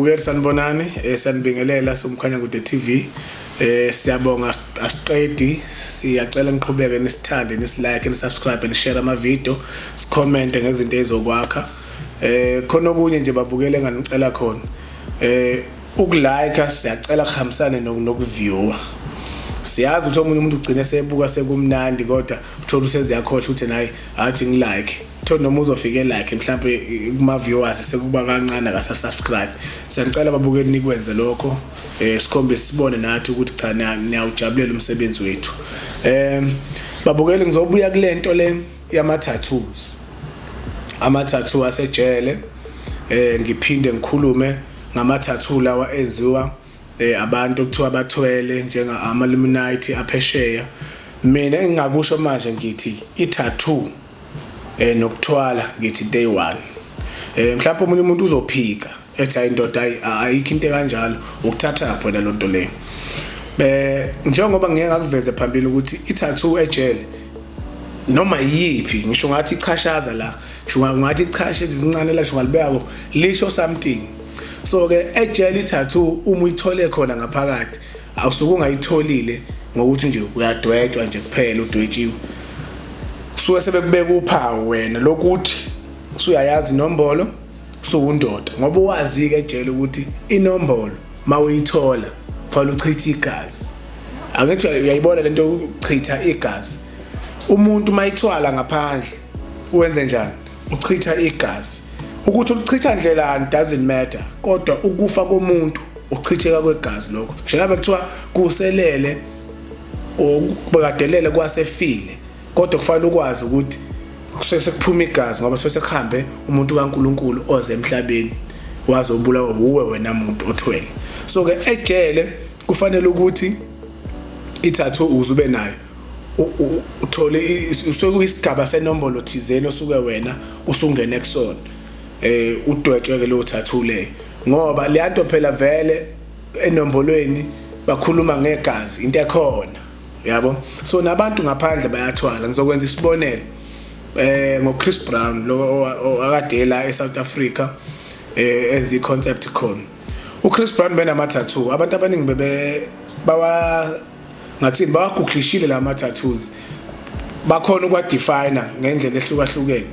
Babukeli, sanibonani, siyanibingelela soMkhanyakude TV. Siyabonga, asiqedi, siyacela niqhubeke nisithande, nisilike, nisubscribe, nishare ama video, sicomment ngezinto ezizokwakha. Khona okunye nje babukele enganicela khona. Ukulike siyacela kuhambisane nokuviewer. Siyazi ukuthi omunye umuntu ugcine sebuka sekumnandi, kodwa uthola useziyakhohlwa ukuthi naye athi ngilike. Thola noma uzofike like mhlambe kuma viewers sekuba kancane, akasa subscribe. Siyacela babukeli nikwenze lokho, sikhombise, sibone nathi ukuthi cha, niyawujabulela umsebenzi wethu. Babukeli, ngizobuya kulento le yama tattoos, ama tattoo asejele, ngiphinde ngikhulume ngama tattoo lawa enziwa abantu kuthiwa bathwele, njenga ama Illuminati aphesheya. Mina engingakusho manje, ngithi i tattoo nokuthwala, ngithi into eyi-one. Mhlawumbe omunye umuntu uzophika ethi, "Hayi indoda, ayikho into kanjalo, ukuthatha phi wena lonto leyo?" Njengoba ngike ngakuveze phambili ukuthi i-tattoo ejele, noma yiphi, ngisho ngathi ichashaza la, ngisho ngathi ichashe lincane la, ngisho ngalibeka, lisho something. So ke ejele i-tattoo uma uyithole khona ngaphakathi, awusuke ungayitholile ngokuthi nje uyadwetshwa nje kuphela, udwetshiwe. Kusuke sebekubeka uphawu wena lokuthi usuyayazi inombolo, usuwundoda, ngoba wazi-ke ejele ukuthi inombolo mawuyithola kufanele uchithe igazi. Angithi uyayibona lento yokuchitha igazi? Umuntu mayithwala ngaphandle wenze njani? Uchitha igazi. Ukuthi ulichitha ndlelani doesn't matter, kodwa ukufa komuntu uchitheka kwegazi lokho. Njengabe kuthiwa kuselele okubekadelele kwasefile, kodwa kufanele ukwazi ukuthi kusuke sekuphuma igazi, ngoba suke sekuhambe umuntu kaNkuluNkulu oze emhlabeni wazobulawa uwe wena muntu othwele. So ke ejele kufanele ukuthi i-tattoo uze ube nayo uthole usuke kuyisigaba senombolo thizeni osuke wena usungene kusona, udwetshwe ke leyo tattoo leyo, ngoba le nto phela vele enombolweni bakhuluma ngegazi, into ekhona, yabo. So nabantu ngaphandle bayathwala. Ngizokwenza isibonelo ngo Chris Brown lo akade la eSouth Africa, enza iconcept khona. uChris Brown benama tattoo, abantu abaningi bebe bawa ngathini, bawaguglishile la ma tattoos, bakhona ukwa define ngendlela ehlukahlukene.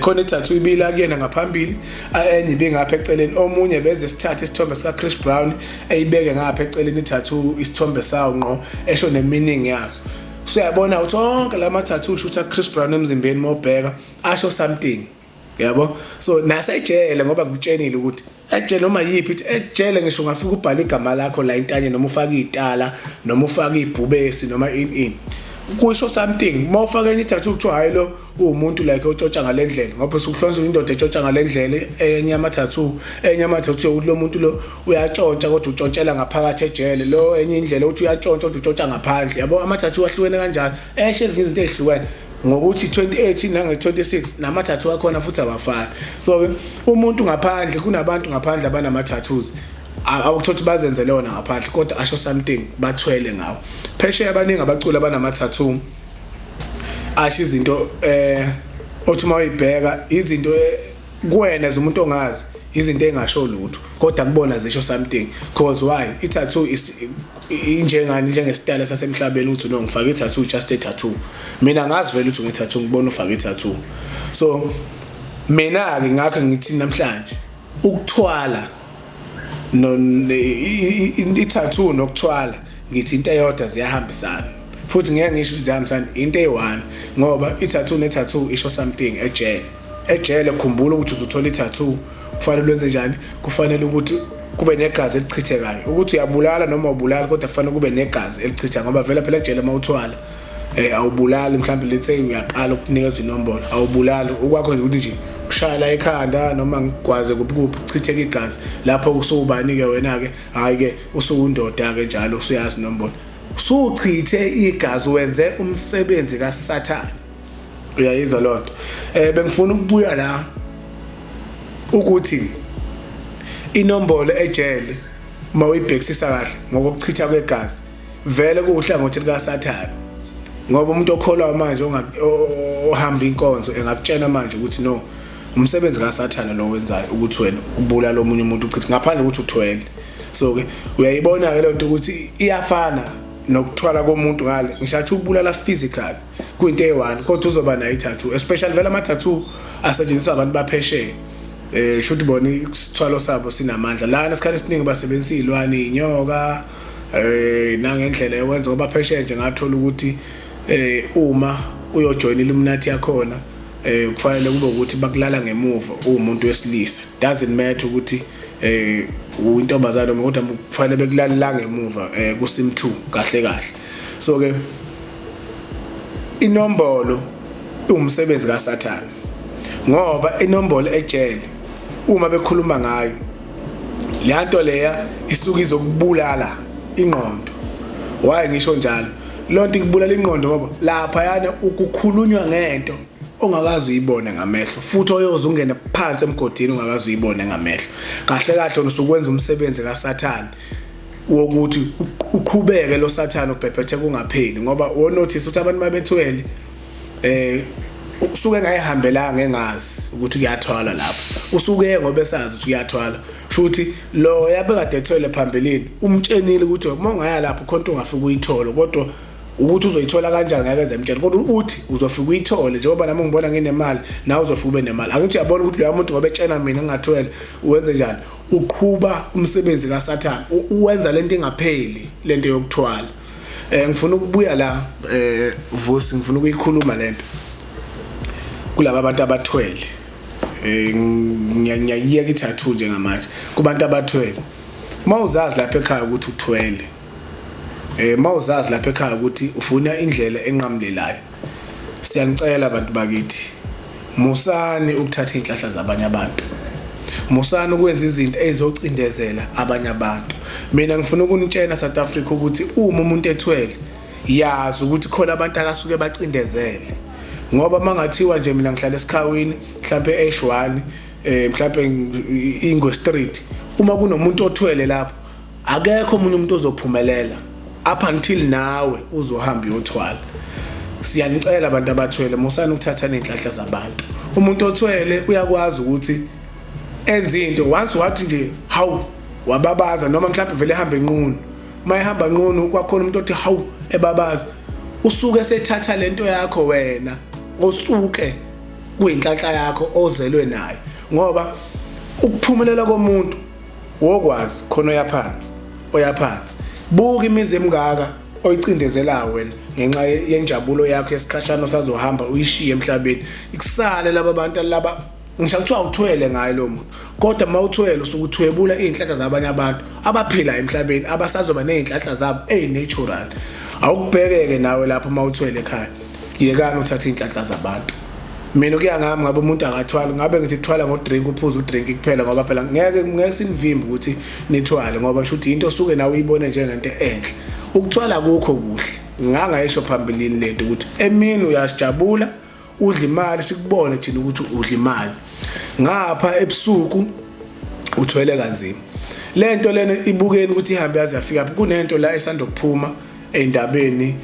Khona i-tattoo ibila kuyena ngaphambili, enye ibingapha eceleni. Omunye beze sithathe isithombe sika Chris Brown eyibeke ngapha eceleni i-tattoo, isithombe sawo ngqo, esho ne-meaning yaso. Usuyabona ukuthi onke la tattoo shutha Chris Brown emzimbeni, mawubheka asho something, yabo. So nasejele, ngoba ngikutshenile ukuthi ejele noma yiphi ithi ejele, ngisho ungafika ubhale igama lakho la intanye, noma ufake itala, noma ufake ibhubesi, noma in in kusho something. Uma ufake enye i-tattoo kuthiwa hayi, lo uwumuntu like otshontsha ngale ndlela, ngoba usukuhlonza indoda etshontsha ngale ndlela. Enye ama-tattoo, enye ama-tattoo ukuthi lo muntu lo uyatshontsha kodwa utshontshela ngaphakathi ejele. Lo enye indlela ukuthi uyatshontsha kodwa utshontsha ngaphandle, yabo. Ama-tattoo ahlukene kanjalo, esho ezinye izinto ey'hlukene ngokuthi 28 nange-26 nama-tattoo akhona futhi awafani. So-ke umuntu ngaphandle, kunabantu ngaphandle abanama-tattoos awukuthola ukuthi bazenzele wona ngaphandle, kodwa asho something, bathwele ngawo. Phesheya abaningi abaculi abanama-tattoo asho izinto othi uma uyibheka izinto kuwena as umuntu ongazi, izinto engasho lutho, kodwa kubona zisho something. Cause why? I-tattoo is injengani, njengesitayela sasemhlabeni ukuthi no, ngifake i-tattoo, just a tattoo. Mina ngazi vele ukuthi nge-tattoo, ngibona ufake i-tattoo. So mina ke ngakho ngithi namhlanje ukuthwala no i-tattoo nokuthwala, ngithi into eyodwa, ziyahambisana. Futhi ngeke ngisho ukuthi ziyahambisana, into eyi-one, ngoba i-tattoo ne-tattoo isho something ejele. Ejele khumbula ukuthi uzothola i-tattoo kufanele wenze njani? Kufanele ukuthi kube negazi elichithekayo, ukuthi uyabulala noma ubulala, kodwa kufanele kube negazi elichitha, ngoba vele phela ejele uma uthwala awubulali. Mhlawumbe let's say uyaqala ukunikeza inombolo, awubulali, ukwakho nje ukuthi nje ushaya la ekhanda noma ngigwaze kuphi kuphi, kuchitheka igazi lapho, kusubani ke wena ke? Hayi ke, usuwundoda ke njalo, usuyazi inombolo, usuchithe igazi, wenze umsebenzi kaSathane, uyayizwa lonto. Bengifuna ukubuya la ukuthi inombolo ejele, uma uyibhekisisa kahle ngokuchitha kwegazi, vele kuwuhlangothi likaSathane, ngoba umuntu okholwa manje ohamba inkonzo engakutshena manje ukuthi no. Umsebenzi kaSathane lo wenzayo ukuthi wena ubulala omunye umuntu uchithe ngaphandle ukuthi uthwele. So ke uyayibona ke lento ukuthi iyafana nokuthwala komuntu ngale, ngisho athi ubulala physical kuyinto eyi-one, kodwa uzoba nayo i-tattoo, especially vele ama-tattoo asetshenziswa abantu baphesheya. Shuthi bona isithwalo sabo sinamandla lana. Isikhathi esiningi basebenzisa iy'lwane, iy'nyoka, nangendlela yokwenza, ngoba phesheya nje ngathola ukuthi uma uyojoyina Illuminati yakhona, kufanele kube ukuthi bakulala ngemuva uwumuntu wesilisa. Doesn't matter ukuthi uyintombazane noma, kodwa kufanele bekulala ngemuva ku sim 2 kahle kahle. So ke inombolo umsebenzi kaSathane, ngoba inombolo ejele uma bekhuluma ngayo le nto leya isuke izokubulala ingqondo. Why ngisho njalo? Lonto ikubulala ingqondo ngoba lapha yana ukukhulunywa ngento ongakazi uyibone ngamehlo, futhi oyoze ungene phansi emgodini ungakazi uyibone ngamehlo. Kahle kahle usukwenza umsebenzi kaSathane wokuthi uqhubeke lo Sathane ubhebhethe kungapheli, ngoba wo-notice ukuthi abantu babethwele usuke engayihambelanga engazi ukuthi kuyathwala lapho, usuke ngoba esazi ukuthi kuyathwala. Shuthi lo yabekade ethwele phambilini umtshenile ukuthi uma ungaya lapho khona ungafika uyithole, kodwa ukuthi uzoyithola kanjani ngeke eze emtshele, kodwa uthi uzofika uyithole njengoba nami ngibona nginemali, nawe uzofika ube nemali. Angithi uyabona ukuthi loya muntu ngoba etshena mina ngingathwele uwenze njani? Uqhuba umsebenzi kaSathane, uwenza lento ingapheli, lento yokuthwala. Ngifuna ukubuya la, Vusi, ngifuna ukuyikhuluma lento kulaba abantu abathwele. Ngiyayiyeka i-tattoo njengamanje kubantu abathwele. Mawuzazi lapha ekhaya ukuthi uthwele, mawuzazi lapha ekhaya ukuthi ufuna indlela enqamulelayo, siyanicela abantu bakithi, musani ukuthatha inhlahla zabanye abantu, musani ukwenza izinto ezocindezela abanye abantu. Mina ngifuna ukunitshela, South Africa, ukuthi uma umuntu ethwele, yazi ukuthi khona abantu akasuke bacindezele, ngoba mangathiwa nje mina ngihlala esikhawini mhlambe H1, mhlambe Ingwe Street, uma kunomuntu othwele lapho, akekho omunye umuntu ozophumelela up until nawe uzohamba uyothwala. Siyanicela abantu abathwele, musani ukuthatha nezinhlahla zabantu. Umuntu othwele uyakwazi ukuthi enze into once wathi nje hawu, wababaza, noma mhlawumbe vele ehambe enqunu. Uma ehamba nqunu kwakhona umuntu othi hawu, ebabaza, usuke sethatha lento yakho wena osuke kuyinhlanhla yakho ozelwe nayo, ngoba ukuphumelela komuntu wokwazi khona oyaphansi oyaphansi. Buka imizi emingaka oyicindezelayo wena ngenxa yenjabulo yakho yesikhashana osazohamba uyishiye emhlabeni, ikusale laba bantu laba. Ngisho kuthiwa uthwele ngayo lo muntu, kodwa uma uthwele usuke uthwebula iy'nhlahla zabanye abantu abaphila emhlabeni abasazoba ney'nhlahla zabo ey'natural. Awukubhekeke nawe lapho uma uthwele ekhaya, yekani uthathe iy'nhlahla zabantu. Mina kuya ngami ngabe umuntu akathwali, ngabe ngithi thwala ngodrink, uphuze udrink kuphela, ngoba phela ngeke sinivimbe ukuthi nithwale, ngoba kusho ukuthi into osuke nawe uyibone njengento enhle. Ukuthwala kukho kuhle, ngangayisho phambilini lento ukuthi emini uyasijabula udla imali, sikubone thina ukuthi udla imali, ngapha ebusuku uthwele kanzima. Lento lena ibukeni ukuthi ihambe yaze yafika phi. Kunento la esandokuphuma endabeni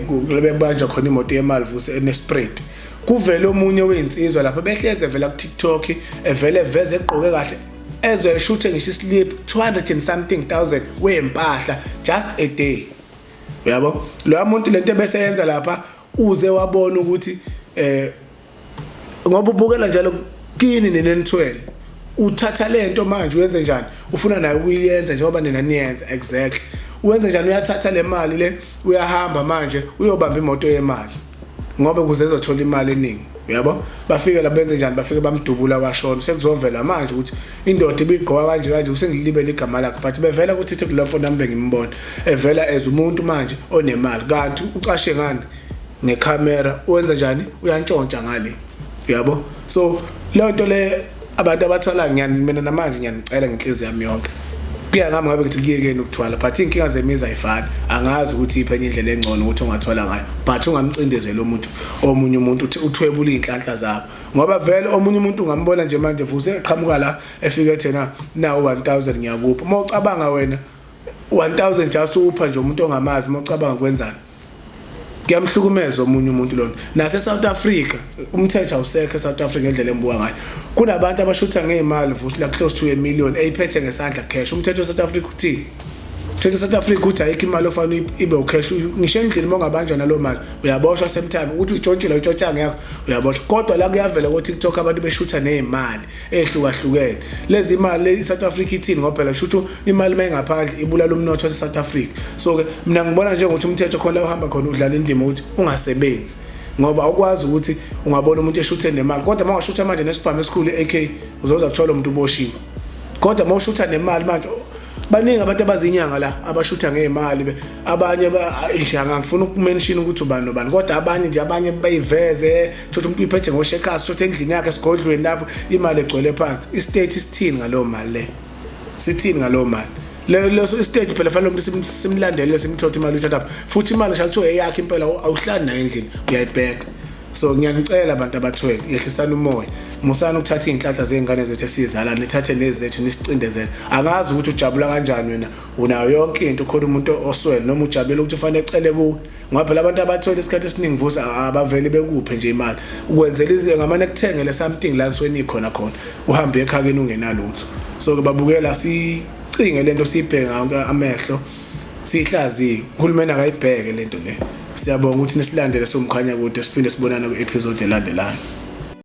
kule banja khona imoto yemali, Vusi, eNelspruit. Kuvele omunye weinsizwa lapha behleze vela ku TikTok, evele veze egqoke kahle, ezwe eshuthe ngisho islip 200 and something thousand wempahla just a day, uyabo. Lo muntu lento ebese yenza lapha uze wabona ukuthi ngoba ubukela njalo kini nina nithwele, uthatha lento manje uyenze njani? Ufuna naye ukuyenza njengoba nina niyenza. Exactly, uwenze njani? Uyathatha le mali le, uyahamba manje uyobamba imoto yemali ngoba ukuze ezothola imali eningi, uyabo. Bafike la benze njani? Bafike bamdubula washona. Sekuzovela manje ukuthi indoda ibigqoka kanje kanje, usengilibele igama lakhe, but bevela ukuthi ithi kulo mfo nami bengimbona evela as umuntu manje onemali, kanti ucashe ngani? Ngekhamera. Wenza njani? Uyantshontsha ngale, uyabo. So leyo nto le, abantu abathwala, ngiyani mina namanje ngiyanicela ngenhliziyo yami yonke, kuya ngami ngabe ngithi kuyekeni ukuthwala, but iy'nkinga zemizi ayifani. Angazi ukuthi iphi enye indlela engcono ukuthi ungathwala ngayo, but ungamcindezeli umuntu, omunye umuntu uthwebule iy'nhlanhla zabo, ngoba vele omunye umuntu ungambona nje manje futhi eqhamuka la efike ethena nawo 1000 ngiyakupha. Uma ucabanga wena 1000 just upha nje umuntu ongamazi, uma ucabanga kwenzani? Kuyamhlukumeza omunye umuntu lona. Nase South Africa umthetho awusekho eSouth Africa ngendlela engibuka ngayo. Kunabantu abashutha ngezimali futhi la close to a million eyiphethe ngesandla cash. Umthetho weSouth Africa uthini? Umthetho weSouth Africa uthi ayikho imali ofanele ibe ucash. Ngisho endlini uma ungabanjwa nalo mali uyaboshwa same time ukuthi uyitshontshile uyitshontshanga yakho uyaboshwa. Kodwa la kuyavela ko TikTok abantu beshutha nezimali ehlukahlukene. Lezi imali iSouth Africa ithini ngoba phela shuthu imali mayingaphandle ibulala umnotho waseSouth Africa. So ke mina ngibona njengokuthi umthetho khona la uhamba khona udlala indima ukuthi ungasebenzi. Ngoba awukwazi ukuthi ungabona umuntu eshuthe nemali kodwa uma ungashutha manje nesibhamu esikhulu i-AK uzoza kuthola umuntu uboshiwe. Kodwa uma ushutha nemali manje baningi abantu abazinyanga la abashutha ngezimali abanye nje angifuni ukumention ukuthi ubani nobani kodwa abanye nje abanye bayiveze thothi umuntu uyiphethe ngoshekasi thothi endlini yakhe esigodlweni lapho imali egcwele phansi. I-state isithini ngaleyo mali le? Sithini ngaleyo mali leso istate? Phela fanele umuntu simlandele simthothe imali uyithatha futhi imali ngisho kuthiwa eyakhe impela awuhlali nayo endlini uyayibheka. So ngiyanicela abantu abathwele, yehlisani umoya, musani ukuthatha iy'nhlanhla zey'ngane zethu esiyizala nithathe nezethu nisicindezele. Angazi ukuthi ujabula kanjani wena unayo yonke into khona umuntu oswele noma ujabulela ukuthi ufanele ecele kuwe ngoba phela abantu abathwele isikhathi esiningi vusa abavele bekuphe nje imali ukwenzela izinto ngamane kuthengele something la nisuke nikhona khona uhambe ekhakeni ungenalutho. So ke babukela sicinge lento siyibheke ngawo amehlo siyihlaziye, uhulumeni akayibheke lento le. Siyabonga ukuthi nisilandele somkhanya kude siphinde sibonane ku-episode elandelayo.